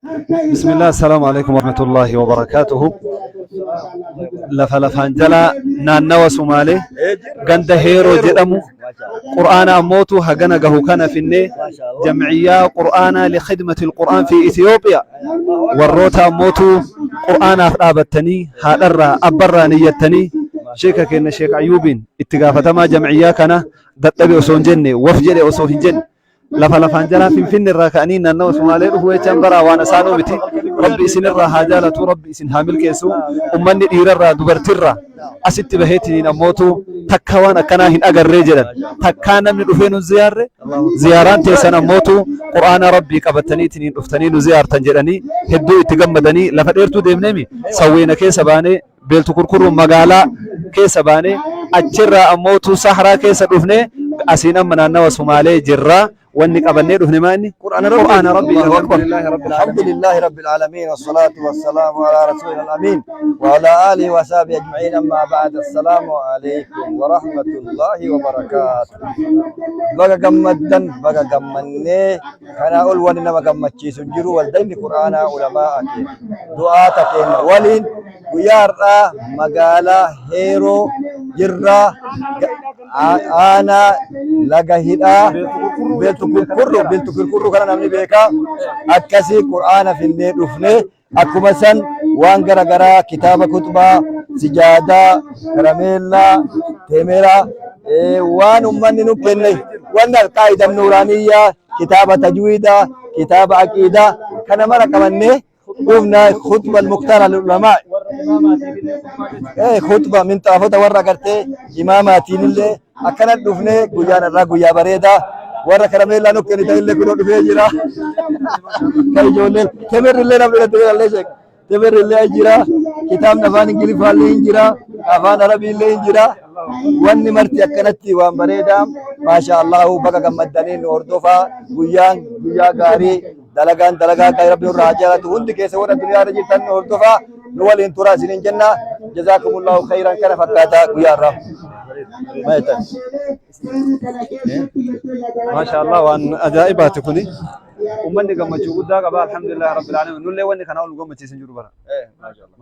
Bismillah, assalamu alaikum warahmatullahi wabarakatuhu. Lafa lafaan jalaa naannawa Sumaalee ganda Heeroo jedhamu Qur'aana ammootu hagana gahu kana finnee jamciyyaa Qur'aanaa likhidmati Qur'aan fi Itiyoophiyaa warroota ammootu Qur'aanaaf dhaabattanii haadharraa abbarraa niyyattanii sheeka keenya Sheek Ayyuubiin itti gaafatamaa jamciyyaa kana dadhabe osoo hin jenne waf jedhe osoo hin jenne lafa lafaan jalaa Finfinne irraa ka'anii naannawa Sumaalee dhufuu jechaan baraa waan isaanuu miti. Rabbi isinirraa haa jaalatu, Rabbi isin haa milkeessu. Ummanni dhiirarraa dubartirraa asitti baheetiniin ammootu takka waan akkanaa hin agarree jedhan. Takkaa namni dhufee nu ziyaarre ziyaaraan teessan ammootu Qur'aana Rabbii qabataniitiniin dhuftanii nu ziyaartan jedhanii hedduu itti gammadanii lafa dheertuu deemneemi sawweena keessa baanee beeltu kurkurruun magaalaa keessa baanee achirraa ammootu sahraa keessa dhufnee asiin amma naannawa Sumaalee jirra. Wanni qabannee dhufne maa inni? Qur'aana Rabbii. Qur'aana Rabbii. Allahu Akbar. Alhamdulillahi Rabbil الحمد Aalamiin. لله رب العالمين والصلاة والسلام على رسول الأمين وعلى آله وصحبه أجمعين أما بعد السلام عليكم ورحمة الله وبركاته. Baga gammaddan, baga gammannee. Kanaa ol wanni nama gammachiisu hin jiru. Waldayni Qur'aanaa ulamaa keenya du'aata keenya waliin guyyaa har'aa magaalaa Heeroo jirraa, aanaa laga hidhaa beeltu kurkurru, beeltu kurkurru kana namni beekaa. Akkasii Qur'aana finnee dhufne. Akkuma san waan gara garaa, kitaaba kutubaa, sijaadaa, karameellaa, teemeraa, waan ummanni nu kenne, wanni alqaa'idaa nuuraaniyyaa, kitaaba tajwiidaa, kitaaba aqiidaa kana mara qabannee dhufna. Khutba al-mukhtaara lil-ulamaa, khutba minxaafota warra agartee imaamaatiin illee akkana dhufne. Guyyaan irraa guyyaa bareedaa. Warra karameellaa nu kennitan illee kunoo dhufee jira. Kan ijoolleen temirri illee namni irratti illee sheek temirri illee jira. Kitaabni afaan Ingiliffaa illee hin jira, afaan Arabii illee hin jira. Wanni marti akkanatti waan bareedaa. Maasha Allahu, baga gammaddanii. Nu hordofaa. Guyyaan guyyaa gaarii, dalagaan dalagaa gaarii. Rabbi nurraa haa jaalatu. Hundi keessa warra duniyaa irra jirtan nu hordofaa, nu waliin turaa isiniin jenna. Jazaakumullahu khayran. Kana fakkaata guyyaa irraa. Maayatan. Maasha Allah, waan ajaa'ibaati kuni. Uummanni gammachuu guddaa qaba. Alhamdulillah Rabbil Aalamiin. Nullee wanni kanaa ol nu gammachiisan jiru bara. Maasha Allah.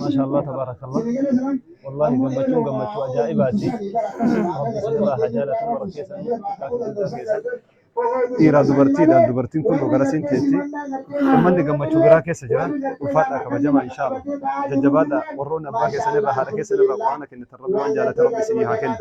Maasha Allah, tabaarakallah. Wallahi gammachuun gammachuu ajaa'ibaati. Rabbi isinirraa haa jaalatu bara keessan xiqqaa fi guddaa keessan. Dhiiraa dubartiidhaan dubartiin kun garasiin teetti. Uummanni gammachuu biraa keessa jira. Ulfaadhaa, kabajamaa, inshaallah. Jajjabaadhaa. Warroonni abbaa keessanirraa haadha keessanirraa Quraana kennitan, Rabbi waan jaalate Rabbi isinii haa kennu.